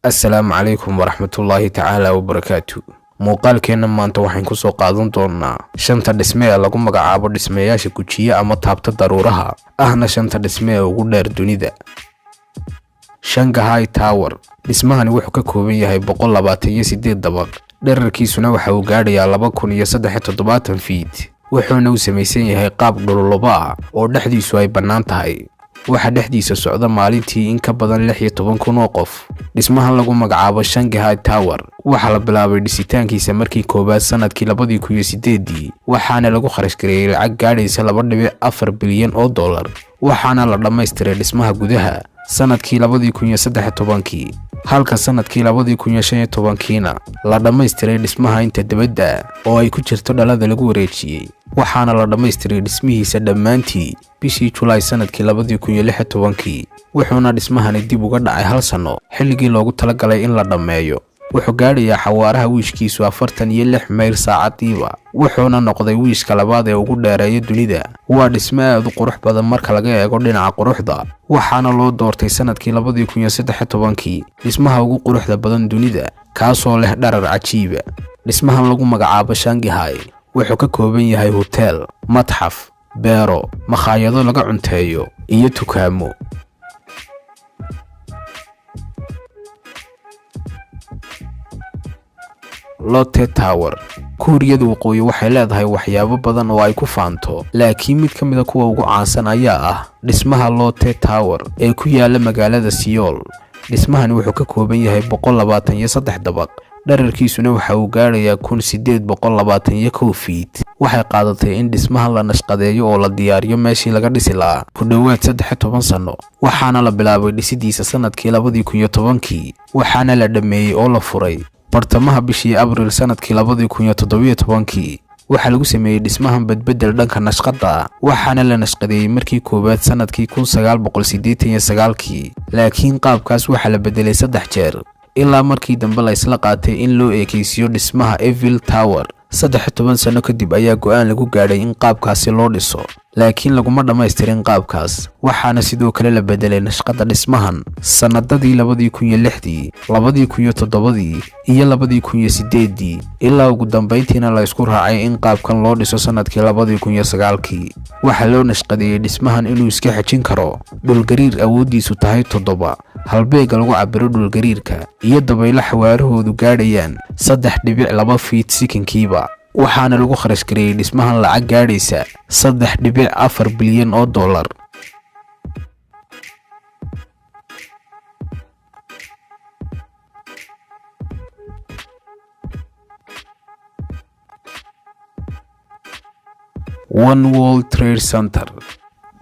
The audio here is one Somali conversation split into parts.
Assalaamu calaykum waraxmatullaahi tacaala wabarakaatu. Muuqaalkeenna maanta waxaan ku soo qaadan doonaa shanta dhisme ee lagu magacaabo dhismayaasha gujiye ama taabta daruuraha, ahna shanta dhisme ee ugu dheer dunida. Shanghai Tower. Dhismahani wuxuu ka kooban yahay 128 dabaq, dherarkiisuna waxa uu gaadhayaa 2073 fiit, wuxuuna u samaysan yahay qaab dhululuba ah oo dhexdiisu ay bannaan tahay. Waxaa dhexdiisa socda maalintii in ka badan 16,000 oo qof. Dhismahan lagu magacaabo Shanghai Tower waxaa la bilaabay dhisitaankiisa markii koowaad sanadkii 2008-dii, waxaana lagu kharash gareeyey lacag gaadhaysa 2.4 bilyan oo dollar, waxaana la dhammaystiray dhismaha gudaha sanadkii 2013-kii, halka sanadkii 2015-kiina la dhammaystiray dhismaha inta dibadda oo ay ku jirto dhalada lagu wareejiyey, waxaana la dhammaystiray dhismihiisa dhammaantii bishii Julaay sanadkii 2016-kii. Wuxuuna dhismahani dib uga dhacay hal sanno xilligii loogu talagalay in la dhammeeyo. Wuxuu gaadhayaa xawaaraha wiishkiisu 46 mayl saacadiiba, wuxuuna noqday wiishka labaad ee ugu dheereeya dunida. Waa dhisme aad u qurux badan marka laga eego dhinaca quruxda, waxaana loo doortay sanadkii 2013-kii dhismaha ugu quruxda badan dunida, kaasoo leh dharar cajiiba. Dhismahan lagu magacaabo Shanghai wuxuu ka kooban yahay hoteel, matxaf, beero, makhaayado laga cunteeyo iyo tukaamo. Lotte Tower. Kuuriyada Waqooyi waxay leedahay waxyaabo badan oo ay ku faanto, laakiin mid ka mid a kuwa ugu caansan ayaa ah dhismaha Lotte Tower ee ku yaala magaalada Siyool. Dhismahani wuxuu ka kooban yahay 123 dabaq, dherarkiisuna waxa uu gaadhayaa 1821 fiit. Waxay qaadatay in dhismahan la nashqadeeyo oo la diyaariyo meeshii laga dhisi lahaa ku dhowaad 13 sanno, waxaana la bilaabay dhisidiisa sanadkii 2010-kii, waxaana la dhammeeyey oo la furay bartamaha bishii Abriil sanadkii 2017-kii. Waxaa lagu sameeyey dhismahan badbedel dhanka nashqadda, waxaana la nashqadeeyey markii koowaad sanadkii 1989-kii, laakiin qaabkaas waxaa la bedelay saddex jeer ilaa markii dambe la isla qaatay in loo eekeysiiyo dhismaha Eiffel Tower. 13 sano kadib ayaa go'aan lagu gaadhay in qaabkaasi loo dhiso, laakiin laguma dhammaystirin qaabkaas. Waxaana sidoo kale la bedelay nashqadda dhismahan sannadadii 2006-dii, 2007-dii iyo 2008-dii, ilaa ugu dambayntiina la isku raacay in qaabkan loo dhiso sanadkii 2009-kii. Waxaa loo nashqadeeyey dhismahan inuu iska xejin karo dhulgariir awooddiisu tahay 7 halbeega lagu cabiro dhulgariirka iyo dabaylo xawaarahoodu gaadhayaan 3.2 fiit sikinkiiba, waxaana lagu kharash gareeyey dhismahan lacag gaadhaysa 3.4 bilyan oo dollar. One World Trade Center.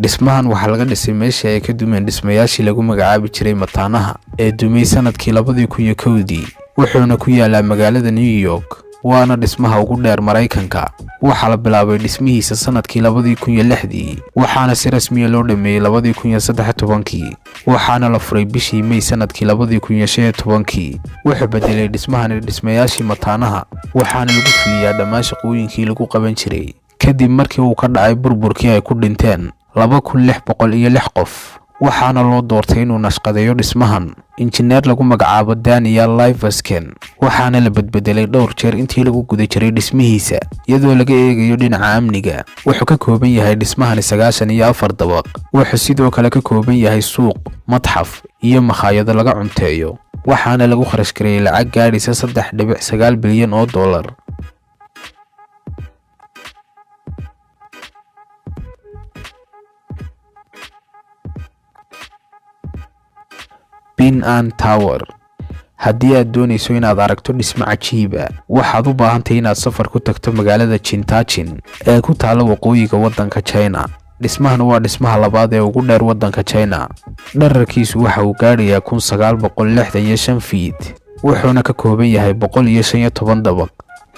Dhismahan waxaa laga dhisay meeshii ay ka dumeen dhismayaashii lagu magacaabi jiray mataanaha ee dumay sanadkii 2001-dii, wuxuuna ku yaalaa magaalada New York, waana dhismaha ugu dheer Maraykanka. Waxaa la bilaabay dhismihiisa sanadkii 2006-dii, waxaana si rasmiya loo dhameeyey 2013-kii, waxaana la furay bishii May sanadkii 2015-kii. Wuxuu bedelay dhismahani dhismayaashii mataanaha, waxaana lagu fuliyaa dhammaan shaqooyinkii lagu qaban jiray kadib markii uu ka dhacay burburkii ay ku dhinteen 2606 qof. Waxaana loo doortay inuu nashqadeeyo dhismahan injineer lagu magacaabo Daniel Livesken, waxaana la bedbedelay dhowr jeer intii lagu guda jiray dhismihiisa iyadoo laga eegayo dhinaca amniga. Wuxuu ka kooban yahay dhismahani 94 dabaq. Wuxuu sidoo kale ka kooban yahay suuq, matxaf iyo makhaayado laga cunteeyo, waxaana lagu kharash gareeyey lacag gaadhaysa 3.9 bilyan oo dollar. Pin An Tower. Haddii aad doonayso inaad aragto dhismo cajiiba, waxaad u baahantahay inaad safar ku tagto magaalada Jintajin ee ku taala waqooyiga waddanka China. Dhismahan waa dhismaha labaad ee ugu dheer waddanka China. Dherarkiisu waxa uu gaadhayaa 1965 fiit, wuxuuna ka kooban yahay 115 dabaq.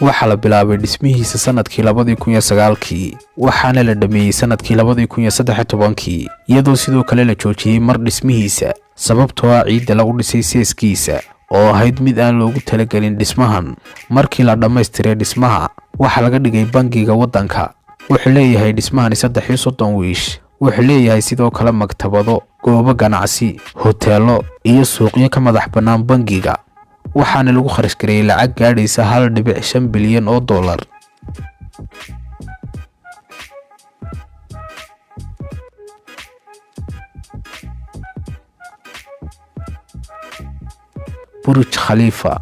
Waxaa la bilaabay dhismihiisa sanadkii 2009-kii, waxaana la dhameeyey sanadkii 2013-kii, iyadoo sidoo kale la joojiyey mar dhismihiisa sababtoo ah ciidda lagu dhisay seeskiisa oo ahayd mid aan loogu talagelin dhismahan. Markii la dhammaystiray dhismaha, waxaa laga dhigay bangiga waddanka. Wuxuu leeyahay dhismahani 33 wiish, Wuxuu leeyahay sidoo kale maktabado, goobo ganacsi, hoteelo iyo suuqyo ka madax bannaan bangiga, waxaana lagu kharash gareeyey lacag gaadhaysa 1.5 bilyan oo dollar. Burj Khalifa.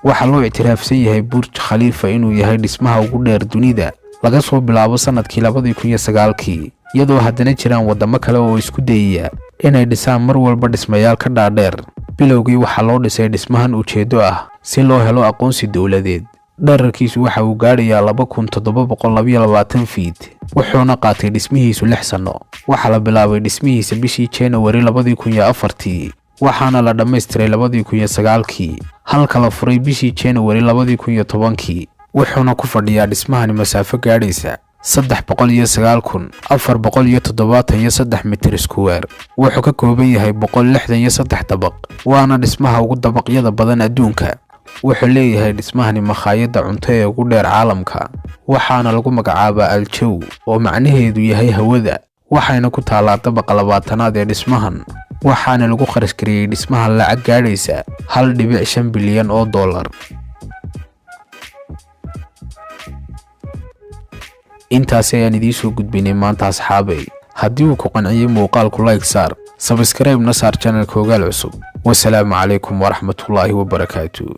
Waxaa loo ictiraafsan yahay Burj Khalifa inuu yahay dhismaha ugu dheer dunida laga soo bilaabo sanadkii 2009-kii, iyadoo haddana jiraan waddamo kale oo isku dayaya inay dhisaan mar walba dhismayaal ka dhaadheer. Bilowgii waxaa loo dhisay dhismahan ujeeddo ah si loo helo aqoonsi dowladeed. Dherarkiisu waxa uu gaadhayaa 2722 fiit, wuxuuna qaatay dhismihiisu 6 sanno. Waxaa la bilaabay dhismihiisa bishii January 2004-tii, waxaana la dhammaystiray 2009-kii, halka la furay bishii January 2010-kii. Wuxuuna ku fadhiyaa dhismahani masaafo gaadhaysa 309,473 mitir square. Wuxuu ka kooban yahay 163 dabaq, waana dhismaha ugu dabaqyada badan adduunka. Wuxuu leeyahay dhismahani makhaayadda cunto ee ugu dheer caalamka, waxaana lagu magacaabaa Aljow oo macnaheedu yahay hawada, waxayna ku taallaa dabaqa 20aad ee dhismahan, waxaana lagu kharash gareeyey dhismahan lacag gaadhaysa 1.5 bilyan oo dollar. Intaasi ayaan idiin soo gudbinay maanta asxaabay. Haddii uu ku qanciyey muuqaalku, like saar, sabskraibna saar channelka Ogaal Cusub. Wasalaamu calaykum waraxmatullaahi wabarakaatu.